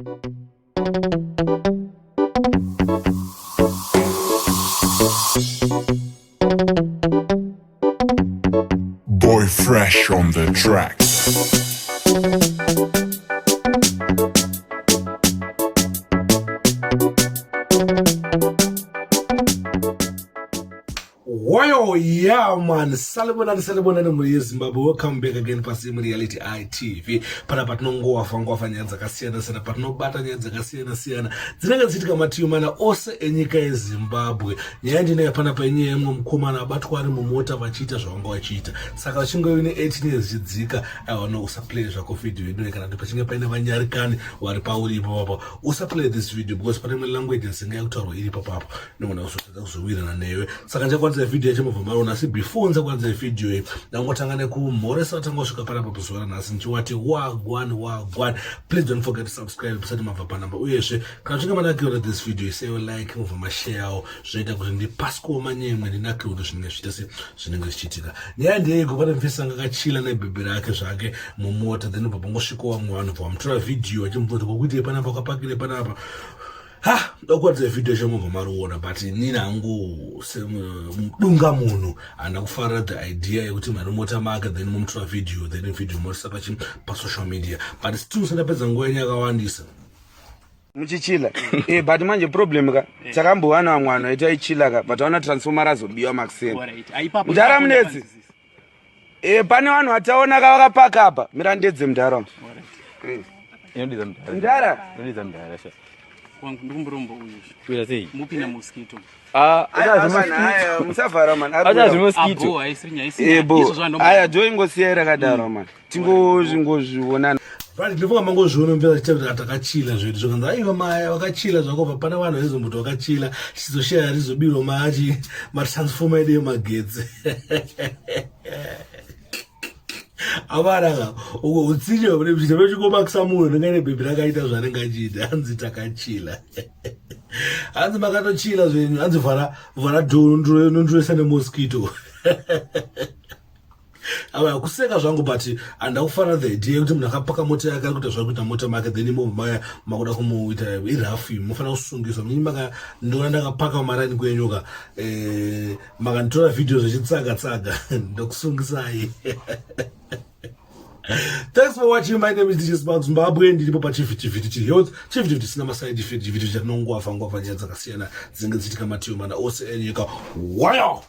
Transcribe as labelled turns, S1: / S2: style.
S1: Boy Fresh on the track.
S2: Wayo, yeah man, salibonani salibonani mhuri yeZimbabwe, welcome back again paSim Reality ITV. Pana patinongowafa ngowafa nyaya dzakasiyana siyana, patinobata nyaya dzakasiyana siyana dzinenge dzichiitika mativi mana ose enyika yeZimbabwe. Nyaya ndinayo panapa inyaya yemumwe mukomana abatwa ari mumota vachiita zvavanga vachiita. Saka vachinge uine 18 years zvichidzika, aiwa no, usaplay zvako video inoyi kana kuti pachinge paine vanyarikani vari pauri ipapapo, usaplay this video because pane imwe language yasinga yakutaurwa iri ipapapo inogona kuzotadza kuzowirirana newe. Saka ndichakwanisa video yacho mobva maona, asi before ndisakwanisa video iyi ndangotanga nekumhoresa vatanga kusvika panapa pazuva ranhasi ndichiwati wagwan wagwan. Please don't forget to subscribe musati mabva panapa, uyezve kana uchinge manakirwa nethis video isaiwo like mobva masharewo, zvinoita kuti ndipasikewo manyemwe ndinakirwe nezvinenge zvichiita se zvinenge zvichiitika. Nyaya ndeyeko pane mufesi anga akachila nebhebhi rake zvake mumota, then ubva pangosvikawo vamwe vanhu bva vamutora video vachimubvunza kokuitei panapa wakapakire panapa. Ha, ndokuratidza video yacho mobva mariona, but inini hangu semudunga munhu handina kufarira the idea yekuti mari mota make then momutora video, then video morisa pachi pasocial media, but still sandapedza nguva yenyu yakawandisa.
S3: Muchichila but manje problem ka takambowana vamwe vanhu vaita ichila ka, but vaona transformer razobiwa makuseni. Mudhara munetsi, pane vanhu vataona ka vakapaka apa. Mira ndedze mudhara. Mudhara.
S4: Mupinda mosquito.
S3: Musavhara man. Aya joingosiya rakadaro man, tingozvingozvionana.
S2: Right, ndinofunga mangozviona mvera chiita kuti takachila zvedu, zvakanzi aiwa maya vakachila zvakobva pane vanhu vaizombuti vakachila chizoshaya rizobirwa machi matransformer edu emagetsi avaraka uko utsinye hwekuita vechikomakisa munhu ndinge nebhebhi rakaita zvaanenge achiita. Hanzi takachila, hanzi makatochila zvenyu, hanzi vhara vhara dhoo nondiroisa nemosquito. Ava kuseka zvangu, but handina kufanira the idea yekuti munhu akapaka mota yake ari kuita zvari kuita mota make, then imo maya makuda kumuita irafu. Mufanira kusungiswa mini makandiona ndakapaka mumaraini kwenyuka, makanditora video zvechitsaga tsaga, ndokusungisai. Thanks for watching. My name is DJ Spark Zimbabwe. Ndiripo pachivhitivhiti chiri health, chivhitivhiti chisina maside effect, chivhitivhiti chatinongwafa ngwafa nyaya dzakasiyana dzinenge dzichiitika mativi mana ose enyika. Wayo!